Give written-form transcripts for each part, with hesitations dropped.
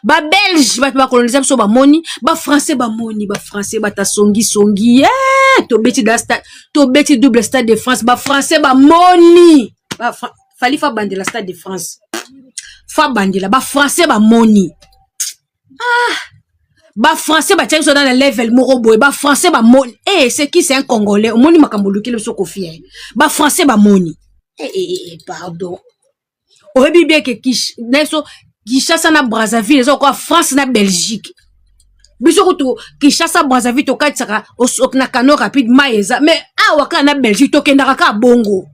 Babelge, bato bakoloniza biso bamoni, bafrançais bamoni, bafrançais batasongisongi ye, tobeti da stade, tobeti double Stade de France. Bafrançais bamoni, Fally fa bandela Stade de France, fa bandela. Bafrançais bamoni, ah, bafrançais batiaki biso na level moko boye. Bafrançais bamoni, eh, c'est qui? C'est un Congolais. Omoni makambo olukeli biso Koffi, eh. Bafrançais bamoni, eh, eh, eh, pardon, oyebi bien ke na biso Kinshasa na Brazzaville eza lokola France na Belgique. Biso kutu Kinshasa Brazzaville tokatisaka na canot rapide, mai eza, mais awa kaka na Belgique tokendaka kaka bongo,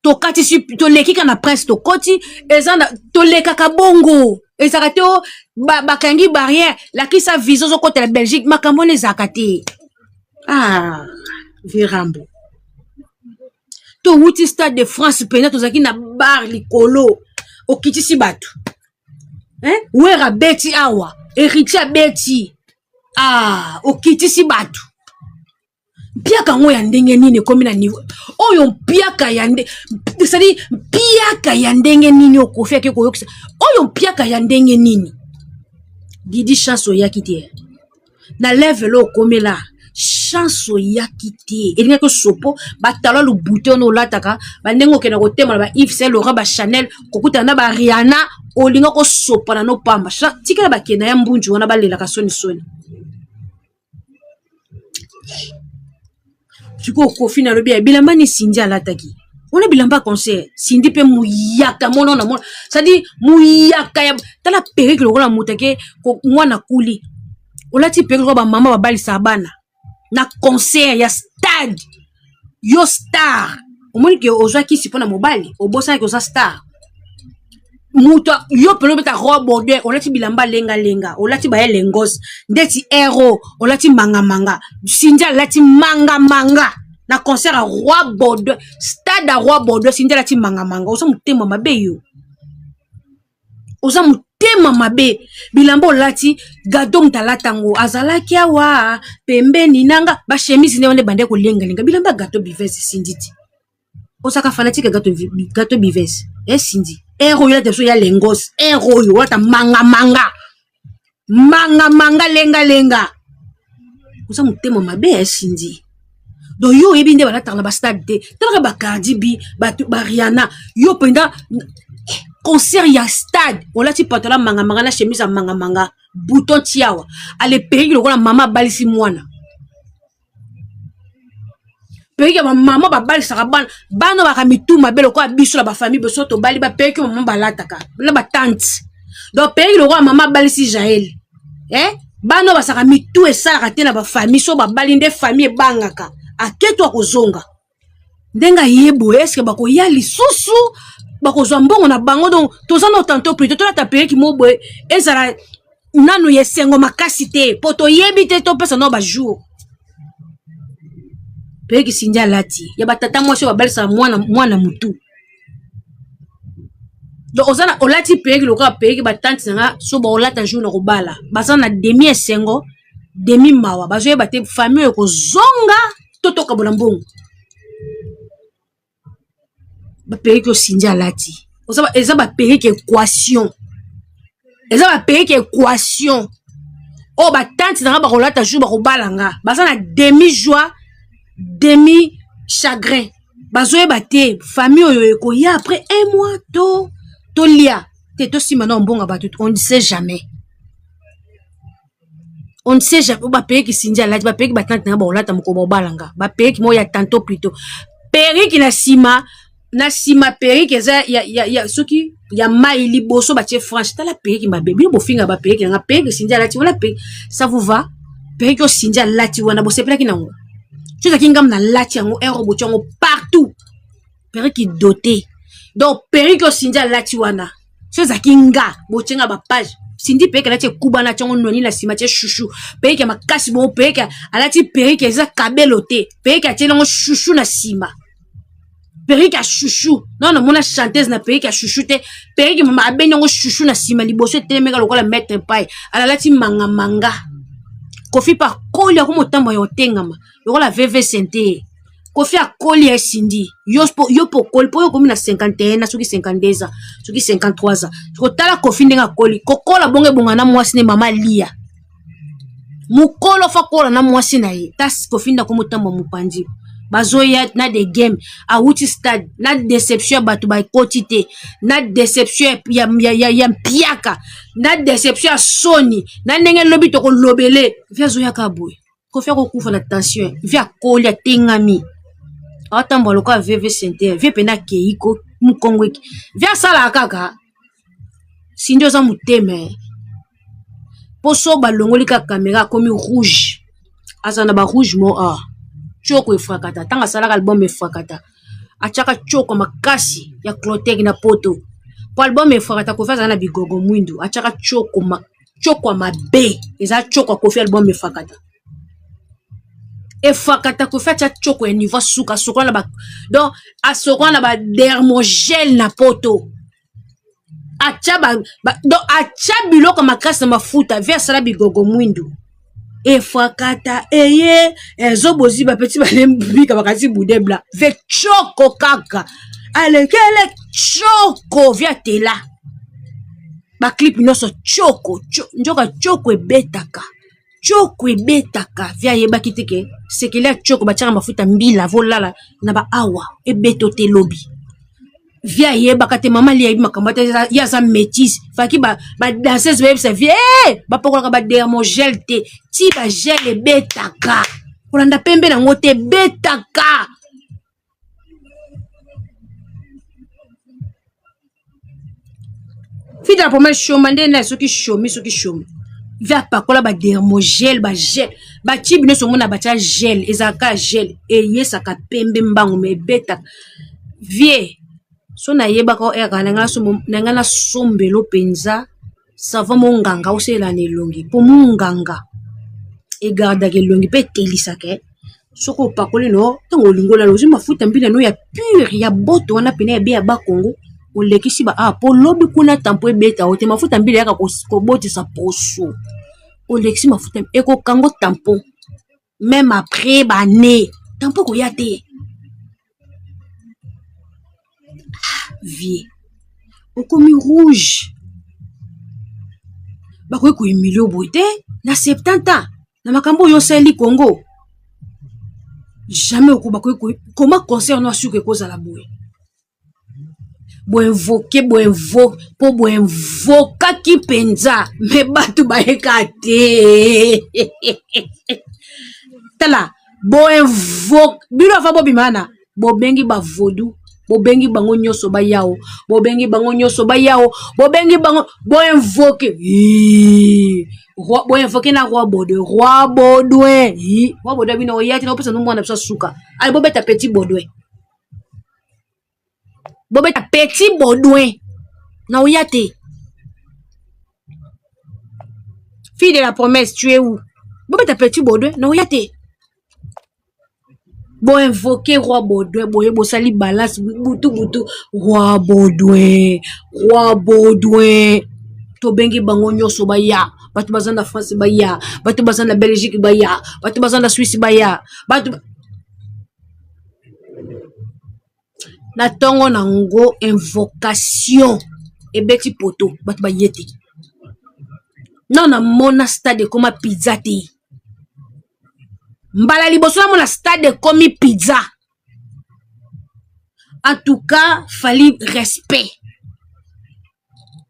tokatisi, toleki kaka na Prince, tokoti, eza na tolekaka bongo. Ezalaka te o bakangi barrière, lakisa visa, ozokotela Belgique. Makambo wana ezalaka te. Ah, virambo, towuti Stade de France mpenza, tozalaki na bar likolo, okitisi bato, hein? Wera abeti awa, Héritier abeti, ah, okitisi bato. Mpiaka yango ya ndenge nini ekomi na niveau oyo? Mpiaka ya nde, c'est-à-dire mpiaka ya ndenge nini oKoffi ake koyokisa oyo? Mpiaka ya ndenge nini? Didi, chance oyaki te na level oyo okomela. Chance oyaki te, elingaki osopo batalo lubute wana olataka bandenge okende kotema na ba Yves Saint Laurent, baChanel, kokutana na baRihanna, olinga kosopana no pamba. Tikala bakenda ya mbunju wana, balelaka sonisoni. Sikoyo Koffi nalobi ya bilamba ni Cindy alataki wana, bilamba concert. Cindy mpe muyaka mona na mona, c'est-à-dire muyaka ya tala perruque lokola moto ake mwana kuli. Olati perruque lokola bamama babalisaka bana na concert ya stade. Yo star, omoni ke ozwa kisi mpo na mobali, obosanaki oza star. Moto yo pene obeta Roi Baudouin, olati bilamba lengalenga, olati baye lengos ndeti ero, olati mangamanga. Cindy alati mangamanga na concert ya Roi Baudouin, stade ya Roi Baudouin. Cindy alati mangamanga. Oza motema mabe, yo oza motema mabe. Bilamba olati, gado moto alata yango azalaki awa pembeni nanga, bachemise nde wana ebande kolengalenga, bilamba ya gato bives. Cindy ti ozalaka fanatique ya gato bives e Cindy ere oyo olata biso ya lengos, ere oyo olata mangamanga, mangamanga, lengalenga. Oza motema mabe ya Cindy. Donc yo oyebi nde balataka na bastade te. Talaka baCardi B, bato baRihanna. Yo mpenza concert ya stade, olati pantalon mangamanga na chemise ya mangamanga, bouton tiawa ale, perruque lokola mama abalisi mwana, perruque ya bamama babalisaka bana. Bana baka mitu mabe lokola biso na bafamille, biso tobali, baperruque mama balataka na batante. Donc perruque lokola mama abalisi Jael, eh? Bana oyo basaka mitu esalaka te na bafamille, so babali nde famille ebangaka aketo akozonga ndenge aye boye. Eske bakoya lisusu, bakozwa mbongo na bango? Donc toza na tantôt plutôt tolata perruque mo boye, ezala nanu ya esengo makasi te, mpo toyebi te, topesa nao bajour. Perruque Cindy alati ya batata mwasi oyo babalisaka mwana, mwana mutu. Donc oza na olati perruque lokola perruque batante na nga so baolata jour na kobala. Baza na demi esengo, demi mawa, bazoyeba te famille oyo ekozonga to tokabola mbongo. Baperruque oyo Cindy alati eza baperruque équation, eza baperruque équation oyo batante na nga bakolata jour bakobala nga. Baza na demi joie, demi chagrin, bazoyeba te famille oyo ekoya après un mois to tolia te, tosimba na mbongo bato. On ne sait jamais, on ne sait jamais. Baperruque Cindy alati, baperruque batante na nga bakolata mokolo baobala nga, baperruque moko ya tantôt plutôt, perruque na nsima, na nsima perruque eza ya soki ya mai, liboso batie franche. Tala perruque mabe, bino bofinga baperruque nanga. Perruque Cindy alati wana, perruque, ça vous va? Perruque oyo Cindy alati wana, bosepelaki nango? So ezalaki ngambu nalati yango, ero botie yango partout. Perruque doté. Donc perruque oyo Cindy alati wana, so ezalaki nga, botienga bapage. Cindy perruque alati ekuba na tiango noni na nsima, tie chouchou, perruque ya makasi bongo. Perruque alati, perruque eza kabelo te, perruque atie nango chouchou na nsima, perruque ya chouchou. Non, namona chanteuse na perruque ya chouchou te. Perruque mama abendi yango chouchou na nsima, liboso etelemeka lokola maître pai. Alalati mangamanga. Koffi pa koli ako motambo ya otengama lokola vv sente. Kofi akoli ya Cindy yo yo po okoli po yo okomi na 51 na soki 52 ans soki 53 ans kotala Kofi ndenge akoli kokola bongo ebonga na mwasi ne mama Lia mokolo fa kola na mwasi na ye ta Kofi nde akomi otambwa mopanzi bazoya na de game awuti stade na deception ya bato bakoti te na deception ya, ya, ya, ya mpiaka na deception ya soni na ndenge lobi tokolobele vi azoyaka boye Koffi akokufa na tension vie akoli atengami atambola lokola vv center vie pena akei ko mukongo eke vie asalaka kaka Cindy oza motema eh. Po so balongoli kaka kamera akomi rouge aza na ba rouge mo ah choko efrakata ntango asalaka album efrakata atiaka choko makasi ya clotec na poto po album efrakata kofi azala na bigogo mwindu atiaka choko makasi Tshoko ya mabe eza tshoko ya Koffi album efakata efakata Koffi atia tshoko ya niveau suka asokola na ba donc asokola na ba dermogel na poto atia ba, ba donc atia biloko makasi na mafuta vie asala bigogo mwindu efakata eye ezobozi bapeti balembika bakati budebla ve tshoko kaka alekele tshoko vie atela ba clip nyonso tshoko nzoka tshoko ebetaka tshoko ebetaka vie ayebaki te ke sekele ya tshoko batiaka mafuta mbila volala na ba awa ebeto te lobi vie ayebaka te mama li ayebi makambo te ye aza métise faki badanseuse ba bayebisa vie hey! Eh, bapakolaka badermogel te ti bagel ebetaka kolanda pembe nango te ebetaka Fille de la promesse shoma nde na soki shomi soki shomi ve apakola ba dermogel ba gel ba chibi nyonso omona batya gel ezalaka gel eyesaka pembe mbangu me ebetaka vie so nayebaka oyo na ngai nasombelo mpenza savon monganga osalela na elongi mpo monganga egardaka elongi mpe etelisaka eh. Soki opakoli no ntango olingi olala ozwi mafuta mbila no ya pure ya boto wana pene ya be ya bakongo olekisi ba awa mpo lobi kuna tampo ebeta yo te mafuta mbila eyaka kobotisa poso olekisi mafuta ekokango tampo meme après bane tampo ekoya te vie okomi rouge bakoki kohumilie yo boye te na 70 ans na makambo oyo osaleli congo jamais bakoki koma concert no asuka ekozala boye boinvoke boinvoke mpo boinvokaki mpenza me bato bayeka te tala boinvoke bino ava bobima wana bobengi bavodu bobengi bango nyonso bayao bobengi bango nyonso bayao bobengi bango boinvoke boinvoke na roi baudouin roi baudouin roi baudouin bino oya te naopesa no mwana biso asuka ale bobeta petit baudouin bobeta petit baudouin na oya te fille de la promesse tu es où bobeta petit baudouin na oya te boinvoke roi baudouin boye bosali balance butu butu roi baudouin roi baudouin tobengi bango nyonso baya bato baza na france baya bato baza na belgique baya bato baza na suisse baya bato na ntongo na ngo invocation ebeti poto bato baye te nano namona stade ekoma pizza te mbala liboso namona stade ekomi pizza en tout cas fali respect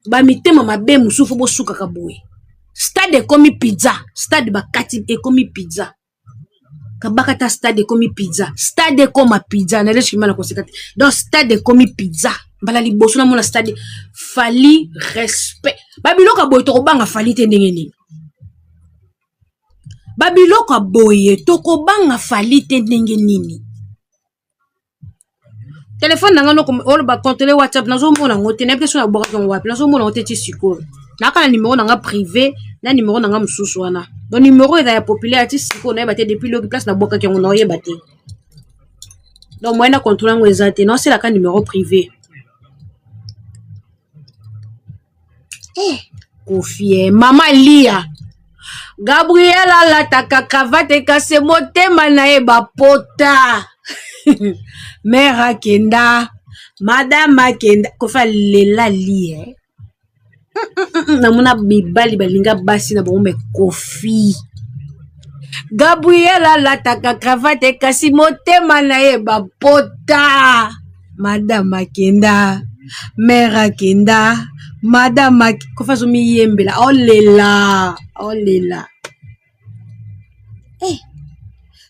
bamitema mabe mosusu fo bosukaka boye stade ekomi pizza stade bakati ekomi pizza kabaka ta stade ekomi pizza stade ekoma pizza na elesi kimana koseka te donc stade ekomi pizza mbala liboso namona stade fali respect babiloko ya boye tokobanga fali te ndenge nini babiloko ya boye tokobanga fali te ndenge nini telefone na ngai oloba controle whatsapp nazomona yango te nayebi te so nabwakaki yango wapi nazomona yango te ti sikoyo nayaka na nimero na ngai privé na nimero na ngai mosusu wana donc nimero eza ya populaire ti sikoyo nayeba te depuis loki place nabwakaki yango naoyeba te donc moyen na controle yango eza te naoselaka nimero privé Eh, Koffi eh, mama Lia Gabriel alataka cravate kasi motema na ye bapota. Mère akenda, madame akenda, Koffi alela li eh. Namona mibali balinga basi na bango me Koffi. Gabriel alataka cravate kasi motema na ye bapota. Madame akenda, mère akenda, madame ak... Koffi azomiyembela, olela, olela. Eh.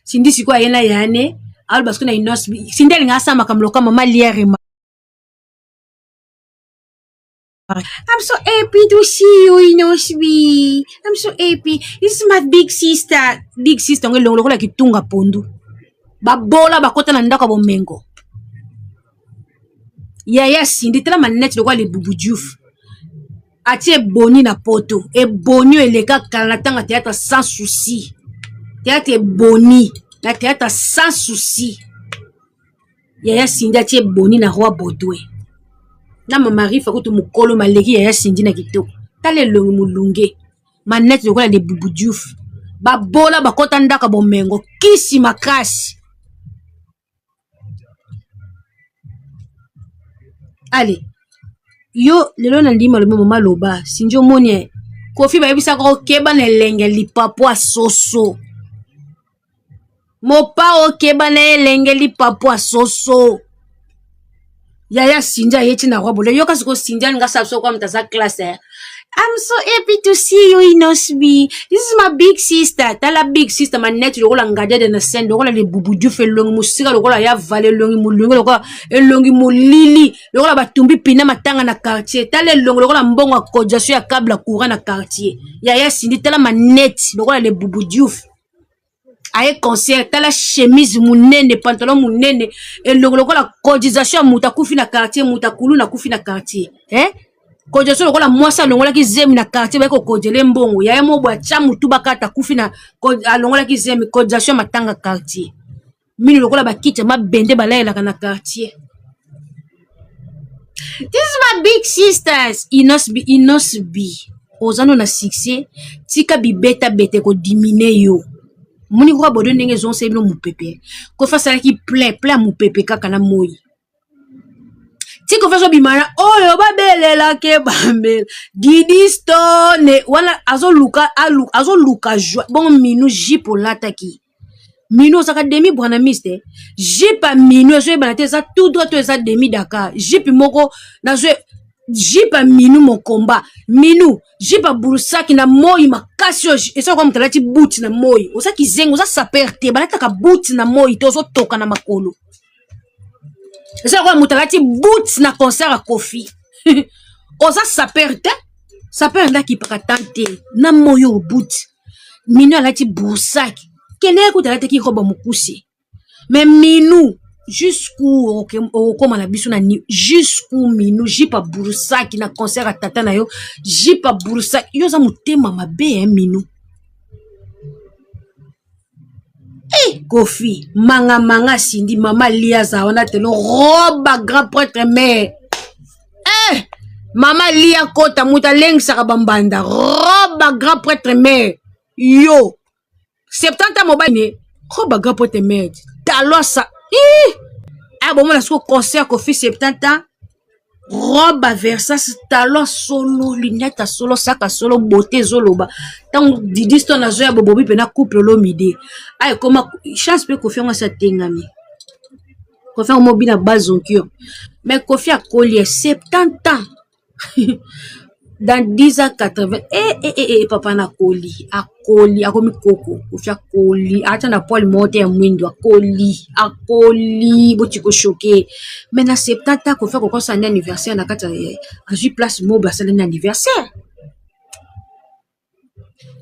Cindy sikoyo aye na yane aloba sikoyo na Innoss'B Cindy alinga asala makambo lokola mama liere. I'm so happy to see you, Innoss'B. I'm so happy. This is my big sister. Big sister ngo elongo lokola kitunga pondu. Babola bakota na ndako ya bomengo. Yaya Cindy tala manette lokola libubu diouf. Atie eboni na poto. Eboni oyo eleka kala na tanga théâtre sans souci. Théâtre eboni na théâtre sans souci. Yaya Cindy atie eboni na roi Baudouin. Na mama Rifa kutu mokolo maleki yaya Cindy na kitoko. Tala elongi molunge. Manette lokola libubu diouf. Babola bakota ndako ya bomengo. Kisi makasi. Ale yo lelo na ndima lobi mama loba Cindy omoni eh. Koffi bayebisaka okeba na elenge lipapo ya soso. Mopa okeba na elenge lipapo ya soso. Yaya Cindy ayeti na roi Baudouin. Yoka sikoyo Cindy alinga asala biso kwa moto aza classe eh. I'm so happy to see you Innoss'B. This is my big sister. Tala big sister manette lokola ngadede na scène lokola libubu diouf elongi mosika lokola ya vale elongi molungi lokola elongi molili lokola batumbi pina matanga na quartier. Tala elongi lokola mbongo ya cotisation ya câble ya courant na quartier. Yaya Cindy tala manette lokola libubu diouf. Aye concert tala chemise munene pantalon munene elongo lokola cotisation ya moto akufi na quartier, moto akulu na akufi na quartier eh? Cotisation lokola mwasi alongolaki zemi na quartier, baye kokodele mbongo yaya mobo atya motu bakata akufi na alongolaki zemi, cotisation matanga quartier mino lokola bakiti ya mabende balayelaka na quartier. This is my big sisters. Innoss'B, Innoss'B. Oza no na succès, tika bibeta bete ko diminuer yo. Moni kwa bodo ndenge ezonsa bino mupepe. Koffi asalaki plein, plein mupepe kaka na moi. Ti Koffi azobima na oyo babelelake bambela. Didi Stone wana azoluka azoluka joie. Bon minu jupe olataki. Minu ozaka demi branamiste. Jupe ya minu ezoyebana te eza tout droit to eza demi Dakar. Jupe moko nazo jupe ya minu mokomba. Minu jupe ya burusaki na moi makasi oyo eza kwa moto alati boot na moi. Oza kizengo, oza saper te, balataka boot na moi te, ozotoka na makolo. Eza kwa moto alati boot na concert ya Koffi. Oza saper te. Saper ndaki paka tante na moi oyo boot. Minu alati burusaki. Kende kuta alataki robe mokuse. Mais minu jusqu'où okokoma na biso na ni jusqu'où minu jupe ya burusaki na concert ya tata na yo jupe ya burusaki yo oza motema mabe hein minu. Eh, Koffi manga manga Cindy mama Lia wana telo roba grand prêtre mais eh mama Lia kota moto alengisaka bambanda roba grand prêtre mais yo 70 ans mobali ne roba grand prêtre merde talon sa ih ah bomona siko concert Koffi 70 ans robe Versace talon solo lunette solo saka solo beauté ezoloba ntango Didi Stone azoya bobobi mpena couple olomide ah ekoma chance mpe Koffi yango asi atengami Koffi yango mobina bazonkure mais Koffi akoli ya 70 ans dans 10 ans 80 eh, eh, eh, eh, papa nakoli akoli akomi koko Koffi akoli ata na poil moko te ya mwindu akoli akoli boti koshoke mais na 70 ans Koffi akokosala nde anniversaire na kati azwi place mobo asali nde anniversaire.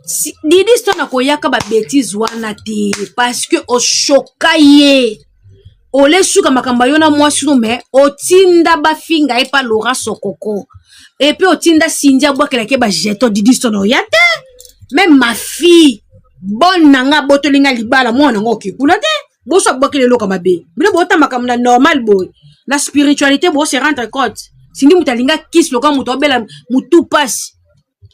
Si, Didi Stone akoyaka ba bêtise wana te parce que oshoka ye ole suka makambo yo na mwasi no mais otinda bafinga ye pa Laurent Sokoko et puis otinda Cindy abwakelaki ba jeton Didi Stone oya te même ma fille bonne na nga abotoli nga libala mwana ngo oke kuna te boso abwakeli eloko mabe bino bota makambo na normal boye na spiritualité bo se rendre compte Cindy moto alinga kisi lokola moto abela motu pasi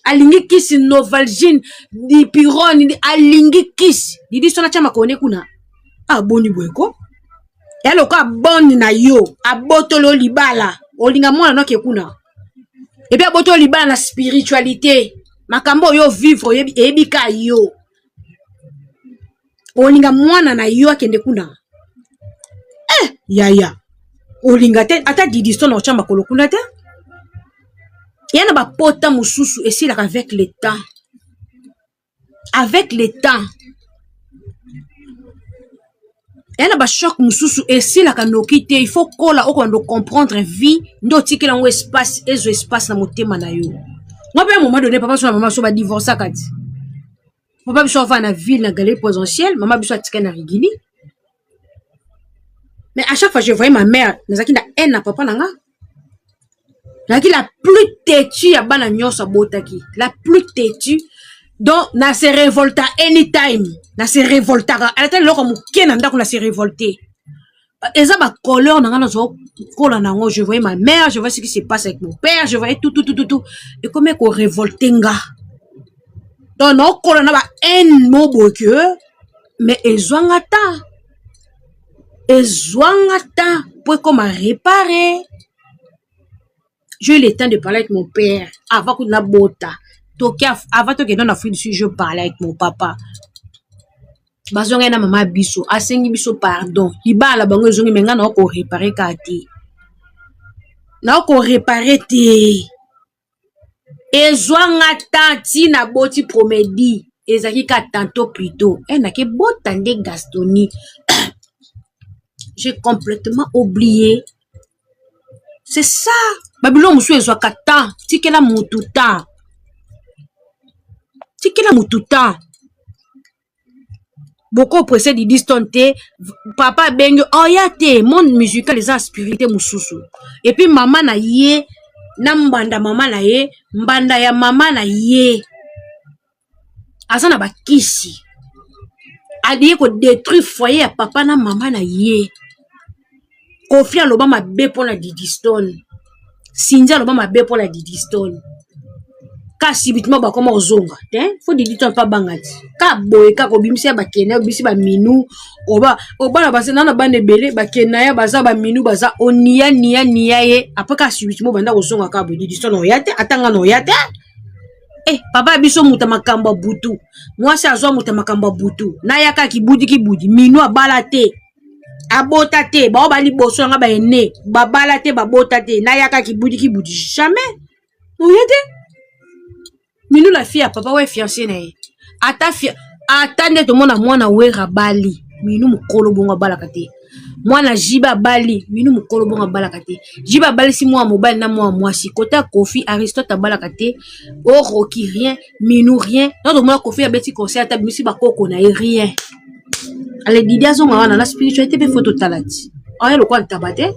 alingi kisi novalgine dipirone alingi kisi Didi Stone atya makone kuna aboni boye ko. Ya lokola bonne na yo abotoli yo libala, olinga mwana no ake kuna. Epuis abotoli yo libala na spiritualité, makambo oyo vivre eyebi ka yo. Olinga mwana na yo akende kuna. Eh, yaya. Olinga te ata Didistone otya makolo kuna te. Ya na bapota mosusu esilaka avec le temps. Avec le temps. Ya na bachoc mosusu esilaka noki te. Il faut kola okobanda comprendre vie nde otikela yango espace, ezwa espace na motema na yo. Nga mpe moment donné papa so na mama so badivorçaka ti. Papa biso avanda na ville na galerie présidentielle, mama biso atikali na Rigini. Mais à chaque fois je voyais ma mère, nazalaki na haine na papa na nga. Nazalaki la plus têtue ya bana nyonso abotaki, la plus têtue. Donc na se révolta anytime, na se révoltaka. Ata eloko moke na ndako na se révolter. Eza ba couleur na nga nazo kola nango. Je voyais ma mère, je voyais ce qui se passe avec mon père, je voyais tout tout tout tout tout. Ekomi ko révolter nga. Donc naokola na ba haine mo boye que mais ezwanga temps. Ezwanga temps po ekoma réparer. J'ai eu le temps de parler avec mon père avant que nabota. Toki avant tokende na Afrique du Sud, je parlais avec mon papa. Bazongai na mama biso, asengi biso pardon. Libala bango ezongi, mais nga na ko réparer ka te. Na ko réparer te. Ezwanga temps ti na boti promedi. Ezalaki ka tantôt plutôt. Eh nake bota nde Gastoni. J'ai complètement oublié. C'est ça. Babylone mosusu ezwaka temps. Tikela mutu temps. Tikela mutu temps. Boko pressé Didistone te. Papa abengi oya te. Monde musical eza spirité mosusu. Et puis mama na ye na mbanda mama na ye, mbanda ya mama na ye. Aza na bakisi. Alie ko détruire foyer ya papa na mama na ye. Kofi aloba mabe mpona Didistone. Cindy aloba mabe mpona Didistone. Kasi bituma bakoma kozonga te, fo Didistone mpa banga ti. Ka boye kaka obimisi ya bakena, obimisi ba minu, oba obana baza na bana ebele bakena ya baza ba minu baza onia nia nia ye. Après kasi bituma banda kozonga ka boye Didistone oya te, atanga na oya te. Eh, papa biso muta makambo ya butu. Mwasi azwa muta makambo ya butu. Nayaka kibudi kibudi, minu abala te. Abota te, bao ba liboso yanga ba ene, babala te, babota te. Nayaka kibudi kibudi jamais. Oye te. Minu la fille ya papa ouais fiancé na ye. Ata fia ata nde tomona mwana wera bali, minu mukolo bongo abalaka te. Mwana Jiba bali, minu mukolo bongo abalaka te. Jiba bali si mwana mobali na mwana mwasi. Kota Kofi, Aristote abalaka te. Oroki rien, minu rien. Na tomona Kofi abeti concert ata bimisi bakoko na ye rien. Ale Didi azonga wana na spiritualité pe photo talati. Oya lokwa ntaba te.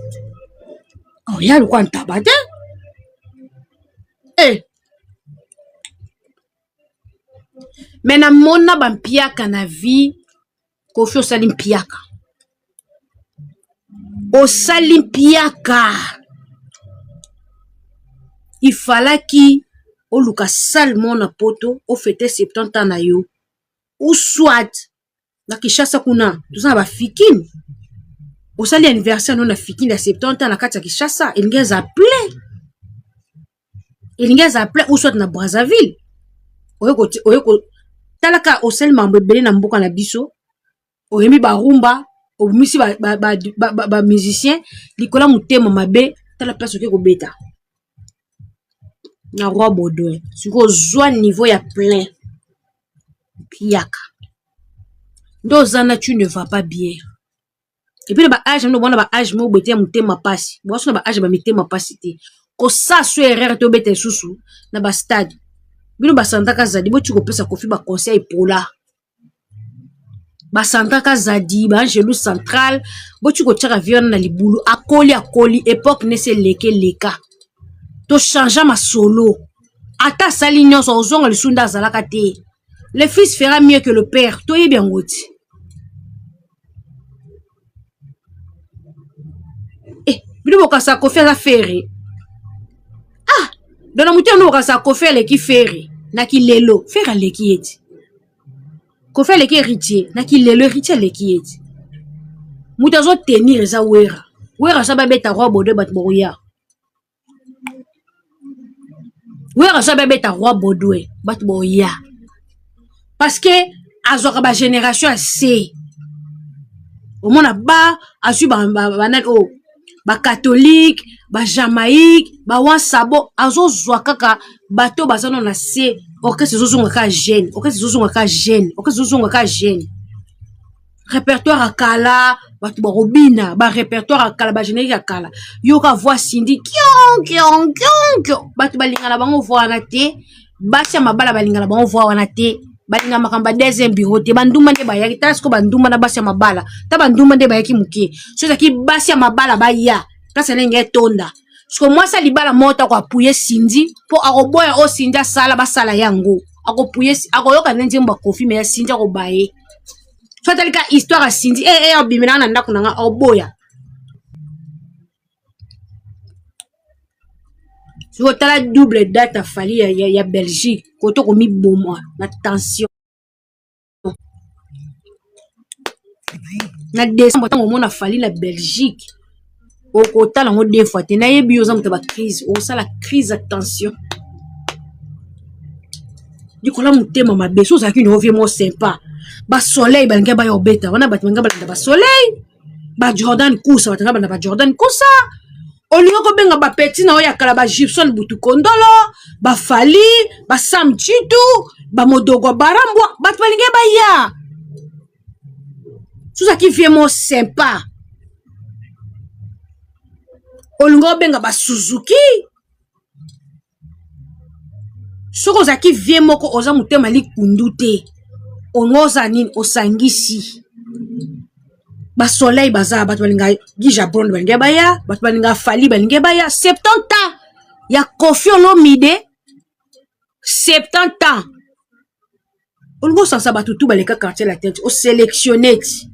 Oya lokwa ntaba te. Eh. Mais na mona ba mpiaka na vie, Kofi osali mpiaka. Osali mpiaka. Il fallaki oluka salle mona poto ofete 70 ans na yo. Ou soit na Kinshasa kuna toza na ba fikine. Osali anniversaire no na fikine ya 70 ans na kati ya Kinshasa, elingi eza plein. Elingi eza plein ou soit na Brazzaville. Oye ko talaka osali mambo ebele na mboka na biso. Oyembi barumba, obimisi ba musicien likolo ya motema mabe, tala place oke kobeta. Na Roi Baudouin. Sikoyo ozwa niveau ya plein. Piaka. Nde oza na tu ne vas pas bien. Et puis na ba âge no bona ba âge mo boye te ya motema pasi. Boso na ba âge ba mitema pasi te. Kosa so erreur te obeta lisusu na ba stade. Bino basantaka zadi boti kopesa Kofi ba conseil pola. Basantaka zadi ba Angelou central boti kotiaka vie wana na libulu akoli akoli époque nese leke leka. To changer masolo. Ata asali nyonso ozonga lisusu nde azalaka te. Le fils fera mieux que le père. Toyebi yango ti. Eh, bino bokasa Kofi aza Ferre. Ah, dona motema bino bokasa Kofi aleki Ferre na kilelo. Ferre aleki ye ti. Kofi aleki Héritier na kilelo, Héritier aleki ye ti. Moto azo tenir eza Wera. Wera aza babeta roi Baudouin bato bakoya. Wera aza babeta roi Baudouin bato bakoya. Parce que azwaka ba génération ya se. Omona ba azwi banani oyo oh, ba catholique, ba Jamaïque, ba wansabo azozwa kaka bato baza nano na se orchestre ezozonga kaka jeune, orchestre ezozonga kaka jeune, orchestre ezozonga kaka jeune. Repertoire ya kala bato bakobina ba repertoire ya kala ba generique ya kala yoka voix Cindy kion kion kion kion bato balingana bango voix wana te basi ya mabala balingana bango voix wana te balinga makambo ya deuxième bureau te bandumba nde bayaki tala sikoyo bandumba na basi ya mabala ta bandumba nde bayaki moke so ezalaki basi ya mabala baya place ndenge etonda siko mwasi ya libala moko te akoapuye Cindy mpo akoboya oyo Cindy asala basala yango akopuye akoyoka nde nzembo ya Koffi me ya Cindy akobaye so atali ka histoire ya Cindy e e abimelaka na ndako na nga oboya soki otala double date ya Fally ya, ya, ya Belgique koto komiboma na tension na décembre ntango omona Fally na Belgique okotala yango deux fois te nayebi yo oza moto ya bacrise okosala crise ya tension likolo ya motema mabe so ozalaki na ovie mo sympa basoleil balingi baya obeta wana bato balingi balanda basoleil bajordan kusa bato balingi balanda bajordan kusa olingi kobenga bapeti na oyo ya kala bagibson butukondolo bafali basam chitu bamodogo barambwa bato balingi baya so ozalaki vie mo sympa olingi obenga basuzuki soki ozalaki vie moko oza motema likundu te olingi oza nini osangisi basoleil baza bato balinga gija bron balingi baya bato balinga Fally balingi baya 70 ans ya Koffi Olomide 70 ans olingi osangisa bato tu baleka quartier latin ti osélectionne ti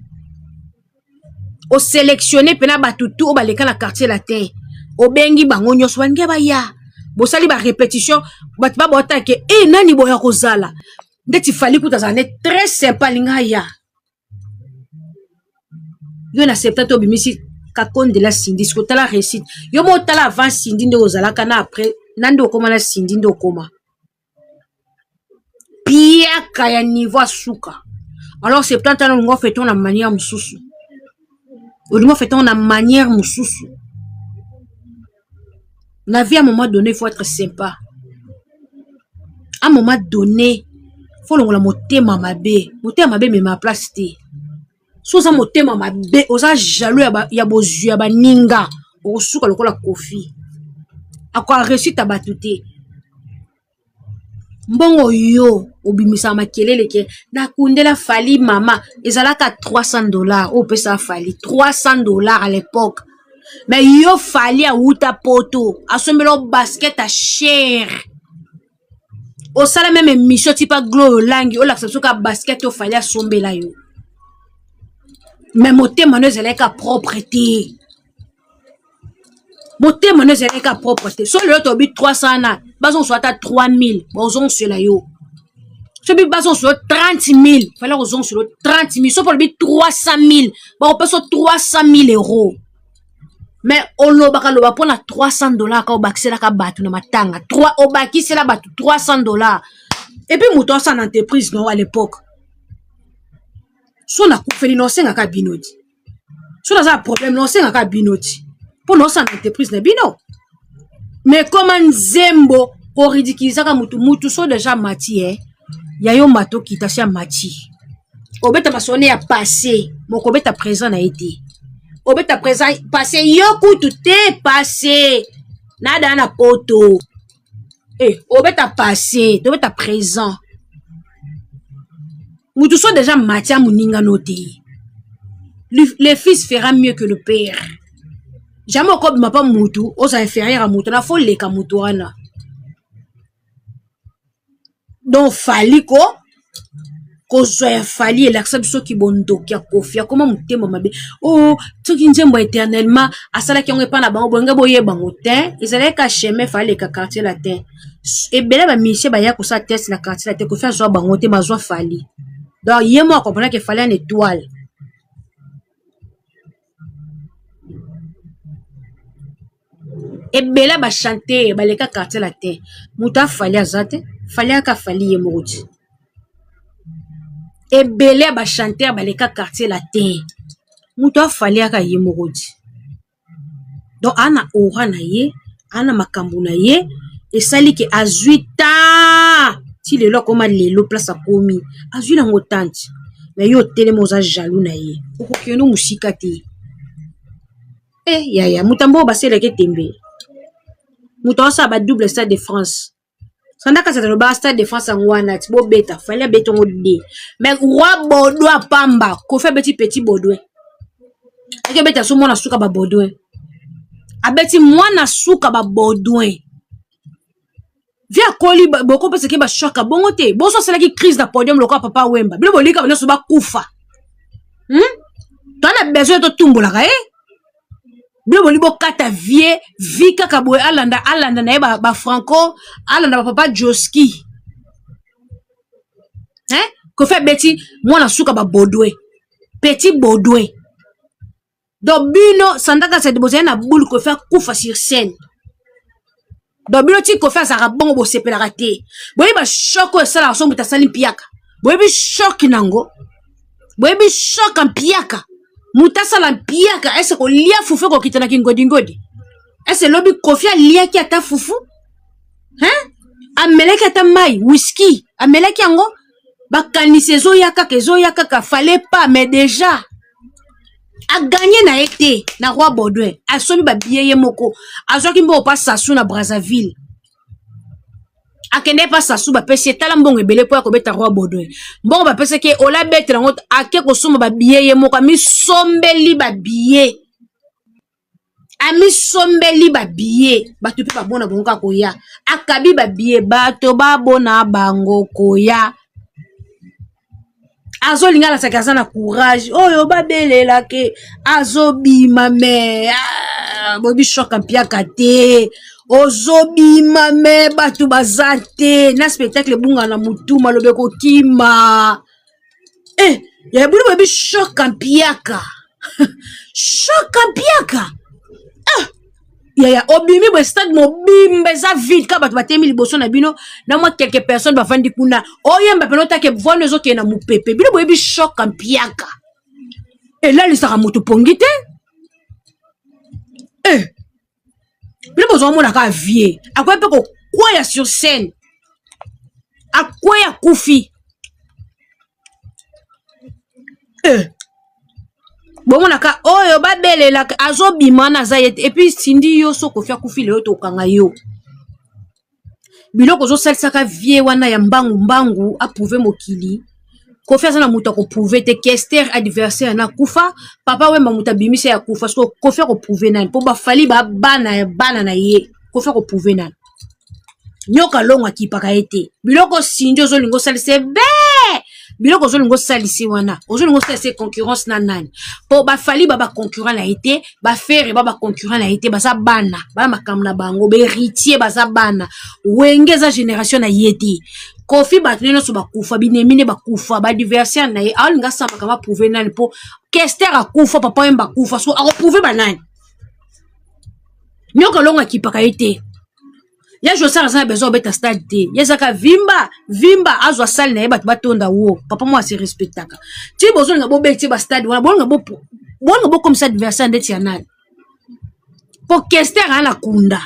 osélectionne mpena bato tu oyo baleka na quartier latin obengi bango nyonso balingi baya bosali barépétition bato babotake e nani boya kozala ndeti Fally kuta azala ne très sympa alingi aya yo na 70 obimisi kakondela Cindy siko tala réussite yo mo otala avant Cindy nde ozalaka na après na nde okóma na Cindy nde okóma piaka ya niveau asuka. Alors 70 ans olingi ofete na manière mosusu, olingi ofete na manière mosusu. Na vie, à un moment donné, il faut être sympa. À un moment donné, faut longola motema mabe. Motema mabe mema place te. So oza motema mabe, oza jaloux ya bozwi ya baninga, okosuka lokola Koffi. Akoa réussite ya bato te. Mbongo yo obimisaka makelele ke nakundela Fally mama ezalaka $300 oyo opesaka Fally $300 à l'époque. Mais yo Fally awuta poto asombela yo basket ya cher, osala meme émission tipa glo olangi olakisa biso ka basket oyo Fally asombela yo, mais motema no ezalaki ka propre te. Motema no ezalaki ka propre te. So lelo tobi 300 na bazongisa ata 3000, bazongisela yo. Soki bazongisa yo 30 000, fallait kozongisela yo 30 000. Soki olobi 300 000, bakopesa yo 300 000 euros. Mais olobaka loba mpona $300 ka obakiselaka bato na matanga, obakisela bato $300 et puis moto asala na entreprise no à l'époque. So nakufeli na osengaka bino ti so naza na problème na osengaka bino ti mpo na osala na entreprise na bino. Mais koma nzembo koridikulizaka mutu mutu so déjà mati e ya yo mati okita si ya mati obeta masone ya passé moko obeta présent na ye te, obeta présent passé yo kutu te passé nada na poto e obeta passé tobeta présent. Mutu so déjà mati ya moninga no te, le fils fera mieux que le père. Jamais okobima mpa mutu oza inférieur ya mutu na fo leka mutu wana. Donc Fally ko kozwa ya Fally elakisa biso soki bondoki ya Koffi akoma motema mabe. O oh, soki nzembo éternellement asalaki yango epai na bango boyenge boyeba yango te, ezalaki ka chemin Fally aleka quartier latin. Ebele bamusicien baya kosala test na quartier latin, Koffi azwa bango te, bazwa Fally. Donc ye mo akomprenaki Fally en étoile. Ebele ba chanteur baleka quartier latin, moto afali aza te, fali aka fali ye moko ti. Ebele ya ba chanteur baleka quartier latin, moto afali aka ye moko ti. Donc aa na aura na ye, aa na makambo na ye, esali ke azwi temps ti lelo akoma lelo place akomi, azwi nango temps ti. Mais yo otelemi oza jaloux na ye, okokende mosika te. Eh yaya, moto ya mbongo basalelaka tembe, moto aosala ba double stade de France. Sanda kasi alobaka stade de France yango wana ti bobeta, fallait abeta yango de. Mais roi Baudouin pamba, Koffi abeti petit Baudouin. Ake beta so mwana suka ba Baudouin. Abeti mwana suka ba Baudouin. Vie akoli bokopesaki ba choc bongo te. Boso asalaki crise na podium lokola papa Wemba. Bino bolika nyonso bakufa. Toza na besoin totumbolaka eh? Bino boli bokata vie vie kaka boye, alanda alanda na ye ba, ba Franco, alanda ba papa Joski. Hein? Koffi abeti mwana suka ba Baudouin. Petit Baudouin. Donc bino Sandaka Sadi bozali na boule, Koffi akufa sur scène. Donc bino ti Koffi azalaka bongo bosepelaka te. Boyebi ba choc oyo esalaka so moto asali mpiaka. Boyebi choc nango. Boyebi choc mpiaka. Moto asala mpiaka ese kolia fufu ekokita na kingodingodi. Ese lobi Koffi aliaki ata fufu? Hein? Amelaki ata mai, whisky, amelaki yango? Bakanisi ezoya kaka, ezoya kaka, fallait pas, mais déjà aganye na ye te na roi Baudouin, asombi babillet ye moko, azwaki mbongo pa Sasu na Brazzaville, akende pa Sasu, bapesi ye tala mbongo ebele mpo ya kobeta roi Baudouin. Mbongo bapesaki ye ola betela yango, ake kosomba babillet ye moko, amisombeli babillet, amisombeli babillet, bato mpe babona bango kaka koya, akabi babillet, bato babona bango koya. Azolinga alasaki aza na courage oyo babelelake, azobima me ah, boyebi choc mpiaka te, ozobima me bato baza te na spectacle, ebunga na mutu, maloba ekokima. Eh, ya bino boyebi choc mpiaka, choc mpiaka. Ah, yaya, obimi boye, stade mobimba eza vide, kaka bato batemi liboso na bino na mwa quelques personnes bavandi kuna, oyemba pene otake vono ezokende na mopepe. Bino boyebi choc mpiaka elalisaka moto pongi te. Eh, bino bozomona kaka vie akoya mpe kokwea sur scène, akweya, kufi. Eh, bomonaka oyo babelelaka, azobima wana aza ye te. Et puis Sindi, yo so Koffi akufi lelo, tokanga yo. Biloko ozosalisaka vie wana ya mbangu mbangu, aprouve mokili. Koffi aza na moto akoprouve te. Kester adversaire na kufa, papa Wemba moto abimisa ya kufa. Soki Koffi akoprouve nani? Mpo bafali babana ya bana na ye, Koffi akoprouve nani? Nyoka Longo akipaka ye te. Biloko Sindi ozolinga osalisa ebe, biloko ozolinga osalisi wana, ozolinga osalisa concurrence na nani? Mpo bafali ba baconcurrent na ye te, bafere ba baconcurrent na ye te, baza bana, bana makambo na bango, baheritier baza bana. Wenge eza génération na ye te. Koffi bato ne nyonso bakufa, binemi nde bakufa, baadversaire na ye. Aolinga asala makambo, aprouve nani? Mpo Kester akufa, papa Wemba akufa, so akoprouve banani? Nyoka Longo akipaka ye te. Ya Josar aza na besoin obeta stade te, ye ezaka vimba vimba, azwa sale na ye, bato batonda wo. Papa moko ase respectaka ti bozolinga bobeti bastade wana, bolinga bokomisa adversaire ndeti ya nani? Mpo Kester aya na kunda,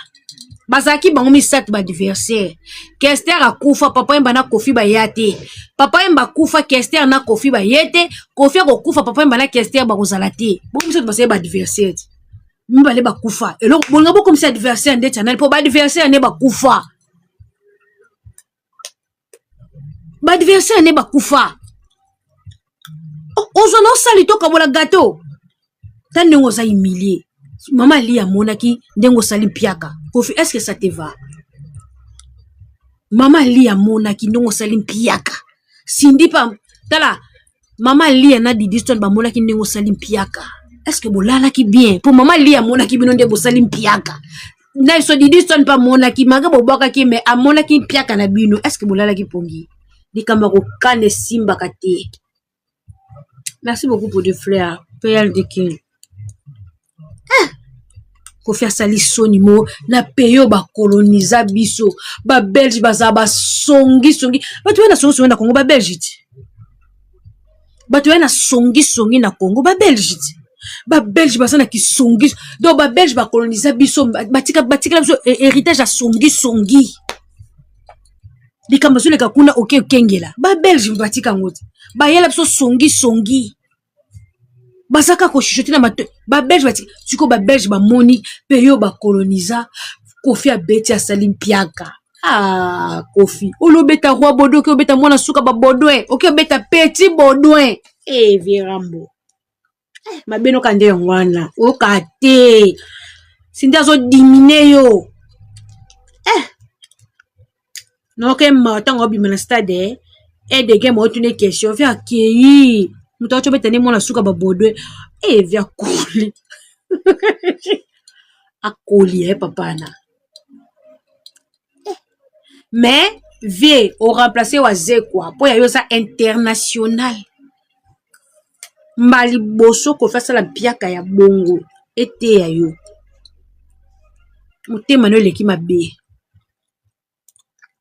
bazalaki bango misato baadversaire. Kester akufa, papa Yemba na Koffi baya te. Papa Yemba akufa, Kester na Koffi baye te. Koffi akokufa, papa Yemba na Kester bakozala te. Bongo misato bazali baadversaire te, mibale bakufa. Eloko bolinga bokomisa adversaire ndeti ya nani? Mpo baadversaire nde bakufa, baadversaire nde bakufa. Ozwa na osali tokabola gâteau ta ndenge oza humilie. Mama Ali amonaki ndenge osali mpiaka. Koffi, est ce que ça te va? Mama Ali amonaki ndenge osali mpiaka. Sindi pa tala, mama Lia na Didi Stone bamonaki ndenge osali mpiaka. Est ce que bolalaki bien? Mpo mama Lia amonaki bino nde bosali mpiaka na biso. Didi Stone mpe amonaki manga bobwakaki, me amonaki mpiaka na bino. Est ce que bolalaki pongi? Likambo ya kokana esimbaka te. Merci beaucoup pour de fleurs, PL de King. Ah! Kofi asali soni mo na pays oyo bakoloniza biso. Babelge bazala basongisongi, bato baya na songisongi na Congo babelge ti, bato baya na songisongi na Congo babelge ti, babelge baza na kisongi. Donc babelge bakoloniza biso, batikela biso héritage ya songisongi. Likambo ezoleka kuna, oke okengela babelge batika yango te, bayela biso songisongi, baza kaka kochuchoter na mato. Babelge bati sikoyo, babelge bamoni mpe yo bakoloniza. Kofi abeti, asali mpiaka. Ah, Kofi olobeta roi Baudouin, oke obeta mwana suka babaudouin, oke obeta petit Baudouin. E vieux Rambo, eh, mabe noka nde yango wana oyoka te. Sindi azodimine yo, eh. Naoke mawa ntango obima na stade edege ma otuna question. Vieux akei, moto aci obeta nde mwana suka babaudouin. E vieux akoli, akoli e papa na. Mais vieux oremplace Wazekwa mpo ya yo oza international. Mbala liboso Kofi asala mpiaka ya bongo, eteya yo, motema no eleki mabe.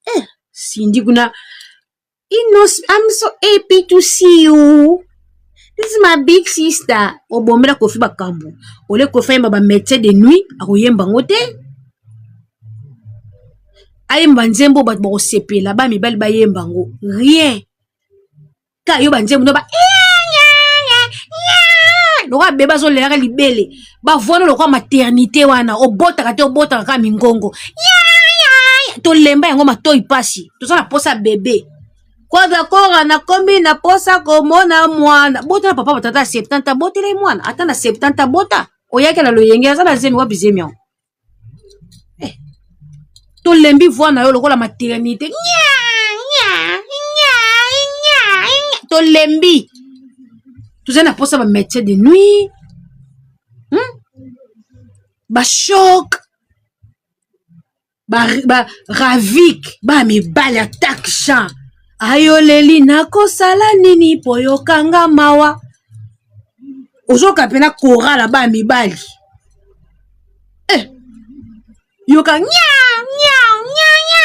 Eh, Cindy kuna Inos, I'm so happy to see you. This is my big sister. Obombela Kofi bakambo. Ole Kofi ayemba ba médecin de nuit, akoyemba ngo te. Ayemba nzembo bato bakosepela, ba mibali bayemba ngo. Rien. Ka yo banzembo no ba lokola bebe azolelaka libele, bavwana lokola maternité wana obotaka te, obotaka kaka mingongo. Tolemba yango, matoi pasi, toza na posa bebe. Kwanza kora nakomi na posa komona mwana. Bota na papa batata ya 70, botela ye mwana ata na 70. Bota oyaki na loyenge, aza na zemi, wapi zemi yango? Eh, tolembi voix na yo lokola maternité. Tolembi, toza na posa bamédecin de nuit, Bachoc ba ravik ba mibali attaque champ ayoleli nakosala nini mpo yokanga mawa. Ozoka mpena korala ba mibali, eh, yoka nya nya nya nya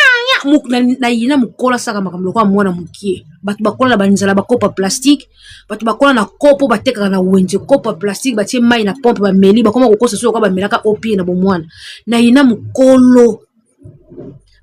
nya. Na yina mokolo asaka makambo lokola mwana mokie. Bato bakola na banzala, bakopa plastique, bato bakola na kopo batekaka na wenze, kopo ya plastique batie mai na pompe bameli, bakoma kokosa so lokola bamelaka opie na bomwana. Na yina mokolo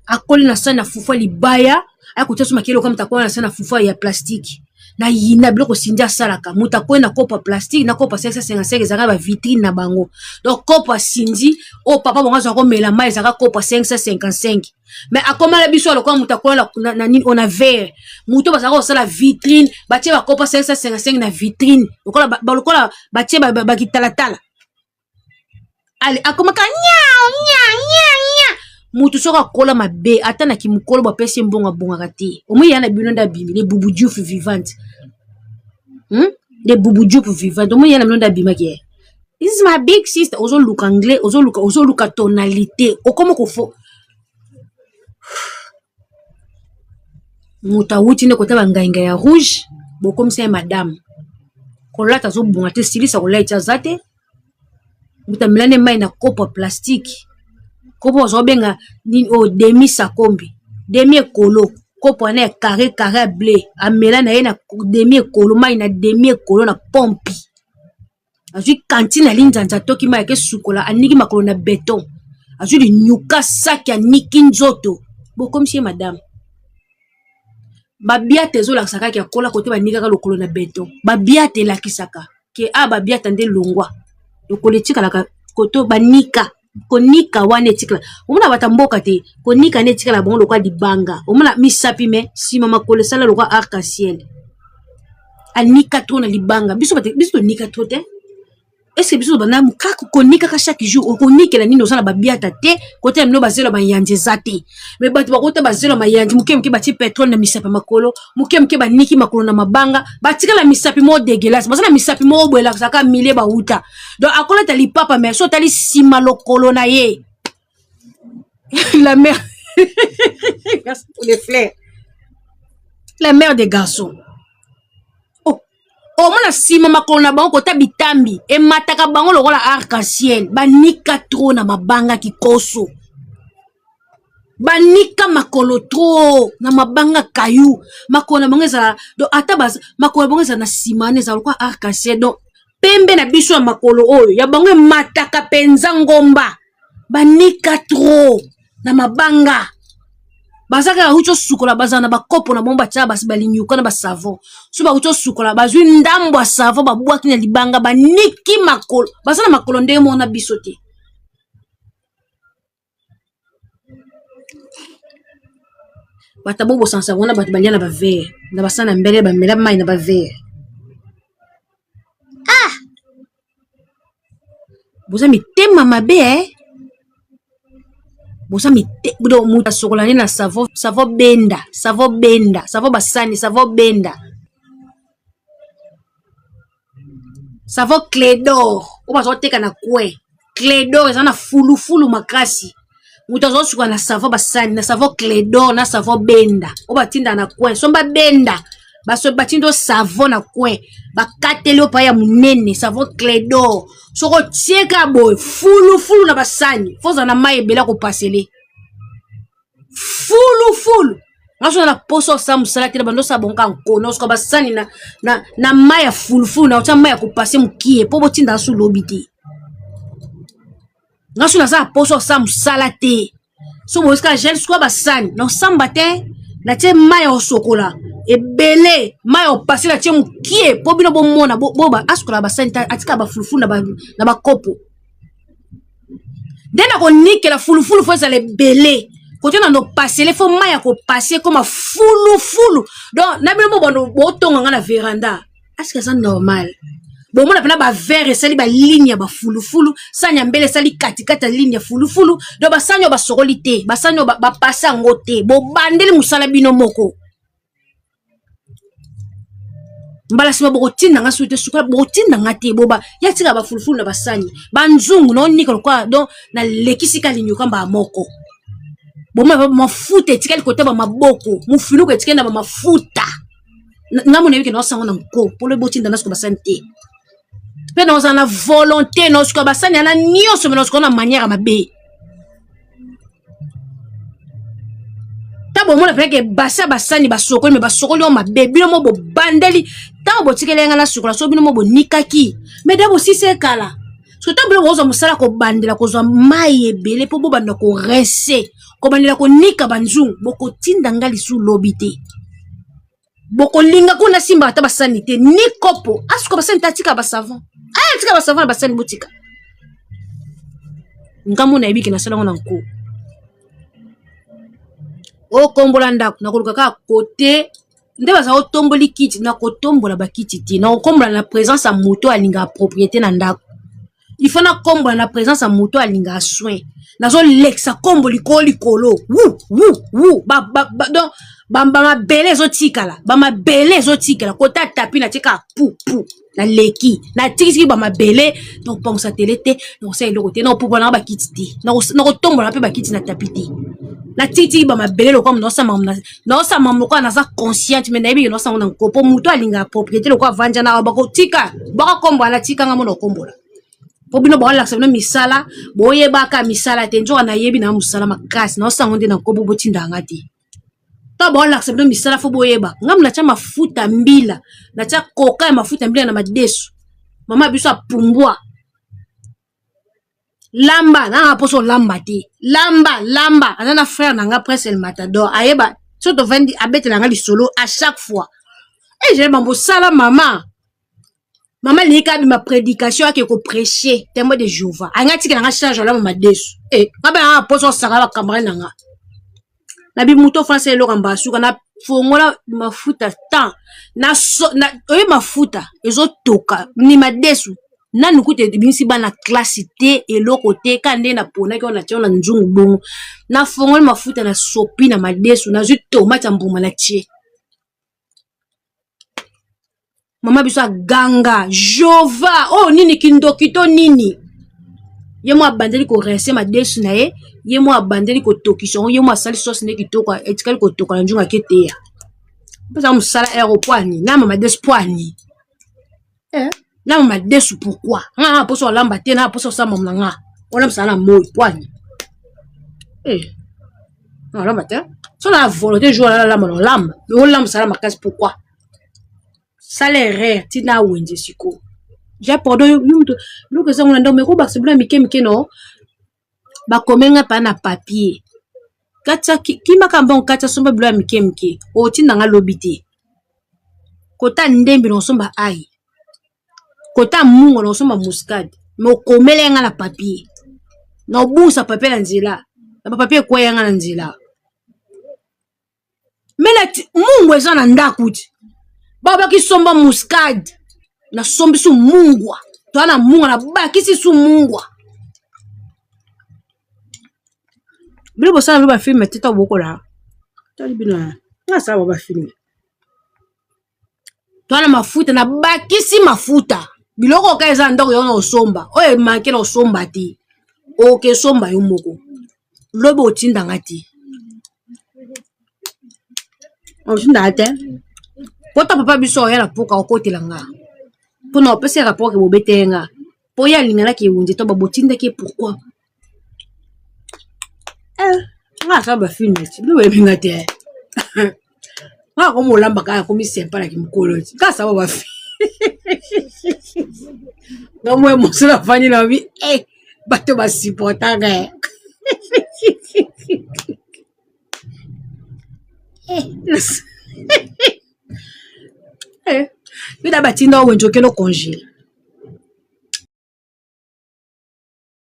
akoli na sani na fufu ya libaya, aya kotia so makele lokola moto akola na sani na fufu ya plastique. Na yina biloko Cindy asalaka, moto akoyi na kopo ya plastique na kopo ya 555 ezalaka bavitrine na bango. Donc kopo ya Cindy oyo papa bango azwaka komela mai ezalaka kopo ya 555, mais akomala biso lokola moto akola na nini ona verre. Moto bazalaka kosala vitrine, batie bakopo 555 na vitrine lokola batie bakitalatala. Ale akomaka nya nya nya nya. Motu soki akola mabe, ata na kimokolo bapesi ye mbongo, abongaka te. Omoi ya na bino nde abimi le bubu diouf vivante, Le bubu diouf vivante, omoi ya na bino nde abimaki ye. This is my big sister. Ozoluka anglais, ozoluka tonalité, okoma kofo moto awuti nde kota bangainga ya rouge, bokomisa ye madame. Kolata azobonga te, silisa kolata aza te. Moto amela nde mai na kopo ya plastique, kopo bazobenga nini oyo, demi sakombi, demi ekolo, kopo wana ya carré carré ya bleu. Amela na ye na demi ekolo mai, na demi ekolo na pompi. Azwi kantine ya linzanza, atoki mai, ake sukola, aniki makolo na beton, azwi linyuka saki, aniki nzoto, bokomisi ye madame. Babiate ezolakisa kaka akola kote banikaka lokolo na beton. Babiate elakisaka ke a babiata nde longwa lokolo etikalaka koto banika. Konika wana etikala, omona bata mboka te, konika nde etikala bango lokola libanga. Omona misapi me nsima makolo esala lokola arc en ciel. Anika trop na libanga. Biso biso tonika trop te. Est-ce biso banda kaka konikaka chaque jour? Okonikela nini? Oza na babiata te, kotala bino bazelo mayanzi eza te. Me bato bakota bazelo mayanzi moke moke, batie pétrole na misapi ya makolo moke moke, baniki makolo na mabanga, batikala misapi moko dégueulasse. Baza na misapi moko boye elakisaka milie bauta. Donc akolata lipapa, mais so otali nsima lokolo na ye, la mère, merci pour les fleurs, la mère des garçons. Oh, Omona nsima makolo na bango kota bitambi emataka bango lokola arc-en-ciel. Banika trop na mabanga kikoso. Banika makolo trop na mabanga kayu. Makolo na bango ezala donc ata baz, makolo na bango ezala na nsima wana ezala lokola arc-en-ciel. Donc pembe na biso ya makolo oyo ya bango emataka mpenza ngomba. Banika trop na mabanga. Baza kaka wuti osukola, bazala na bakopo na bango batia basi balinyuka na basavon. So bawuti osukola, bazwi ndambo ya savon babwaki na libanga, baniki makolo. Baza na makolo ndenge moko na biso te. Bato bobosanisa wana bato balia na bavere na basana na mbele bamela mai na bavere. Ah! Boza mitema mabe eh? Boza mite donc moto asokola nde na savon, savon benda, savon benda, savon basani, savon benda. Savon Clédor oyo baza koteka na coin. Clédor eza na fulufulu makasi. Moto azosuka na savon basani, na savon Clédor, na savon benda oyo batindaka na coin. Somba benda baso batindi yo savon na coin, bakateli yo pa ya monene savon Clédor. Soko otie kaka boye fulufulu na basani, fo ozala na mai ebele ya kopasele fulufulu. Nga so na posa osala mosala te na bando osala bongo kaka nkona osuka basani na, na, na mai ya fulufulu na otya mai ya kopase mokie mpo botinda so lobi te. Nga so naza na posa osala mosala te, so boyesika gel suka basani na osamba te, natie mai ya kosokola ebele, mai ya kopase natie mokie mpo bino bomona bo asukola basani te, atika bafulufulu na bakopo nde nakonikela fulufulu fo ezala ebele kote na nopasele fo mai ya kopase ekoma fulufulu. Donc na bino mo bando botonga nga na veranda, aske eza normal? Bomona mpena bavere esali baligne ya bafulufulu, sani ya mbele esali katikati ya ligne ya fulufulu. Donc basani oyo basokoli te, basani oyo bapase yango te, bobandeli mosala bino moko. Mbala nsima bokotinda nga soki te sukola, bokotinda nga te boba ya tika bafulufulu na basani banzungu na onika lokola. Donc nalekisi ka linyoka mbala moko, bomona mafuta etikali kota ba maboko, mofinuku etikali na ba mafuta. Nga mona yebi ke naosango na nko polo botinda nasuka basani te, mpe naozala na volonté naosuka basani yana nyonso, me naosuka na manière ya mabe. Ta bomona mpenza ke basi ya basani basokoli, me basokoli oyo mabe. Bino mo bobandeli ntango botikeli nga nasukola, so bino mo bonikaki me de bosisi ekala. So ntango bino bozwa mosala kobandela kozwa mai ebele mpo bobanda korinse, kobandela konika banzungu, bokotinda nga lisusu lobi te. Bokolinga kuna simba ata basani te ni kopo asuka basani te, atika basavon, aya atika basavon na basani. Botika nga mona yebi ke nasala ngo na nko okombola ndako, nakoluka kaka kote nde baza otomboli kiti, nakotombola bakiti te, nakokombola na présence ya moto alingaka propriété na ndako. Il faut nakombola na présence ya moto alingaka soin. Nazolekisa kombo likolo likolo wu wu wu ba, ba, ba, donc bamabele ezotikala, bamabele ezotikala kota tapi natie kaka pu pu, naleki natikisiki bamabele. Nakopangusa tele te, nakosala eloko te, nakopopola nanga bakiti te, nakotombola mpe bakiti na tapi te. Natikitiki bamabele lokola naosala mambo lokola naza consciente, me nayebi ke naosango na nko po moto alingaka propriété lokola avandja na bakotika bakakombola, natikanga mo nakokombola po bino baolakisa bino misala, boyebaka misala te. Nzoka nayebi na mosala makasi, naosango nde na nko po botindanga te. To baolakisa bino misala fo boyeba. Ngambo natya mafuta mbila, natya koka ya mafuta mbila na madesu. Mama biso apumbwa lamba nanga mposo olamba te, lamba lamba. Aza na frère na nga Prince El Matador, ayeba so tovandi abetela nga lisolo à chaque fois. E je bambo sala mama mama alingi kaka bima prédication, ake koprêche témoin de Jéhovah, alingi atikela nga charge olamba madesu. E nga bana nga mposo osaka bacamarade na nga na bimuto français eloko mbasuka na fongola mafuta tan na so, na oye mafuta ezotoka ni madesu nanu kutu ebimisi bana klase te eloko te ka nde naponaki wana natia na nzungu bongo nafongoli mafuta na sopi na madesu, nazwi tomate ya mbuma na tie. Mama biso aganga Jova oyo oh, nini kindoki to nini? Ye mo abandeli korinse madesu na ye, ye mo abandeli kotokisa yango, ye mo asali sauce nde kitoko etikali kotoka na nzungu aketeya mpeza mosala ero pwani na mama madesu pwani. Eh, lamba madesu pourquoi nga na poso olamba te na poso osamba na nga olambisa na moi poani eh olamba te so na volonté jour na lamba na olamba mais olambisa na makasi pourquoi sala erreur ti na wenze sikoyo ja pardon yo moto biloko ezango na ndako mais kobakisa biloko ya mike mike no bakome nga pa na papier katia kimaka mbongo katia somba biloko ya mike mike otinda nga lobi te kota ndembi na osomba ai kota mungo na osomba muscade me okomela nga na papier na obungisa papier na nzela na bapapier ekweya nga na nzela mela mungwa eza na ndako ti babaki somba muscade nasombi su mungwa toa na mungwa nabakisi su mungwa bino bosala bino bafilme te to bokola tali bino nga asala ba bafilme toa na mafuta nabakisi mafuta biloko oka eza na ndako yo na osomba oyo emanke na osomba te okesomba yo moko lobi otindanga te otindanga te kota papa biso oya na poka okotela nga mpona opesa rapport ke bobeteye nga mpo ye alinganaki ewunze to babotindaki ye pourquoi eh, nga asala bafilme ti bino boyebi nga te nga akomi olamba kaka akomi sympa na kimokolo ti nga asala bafilme nga mwa mosala afandi na bi eh, bato basupportaka eh. Eh, yo da batinda owenze okende congé.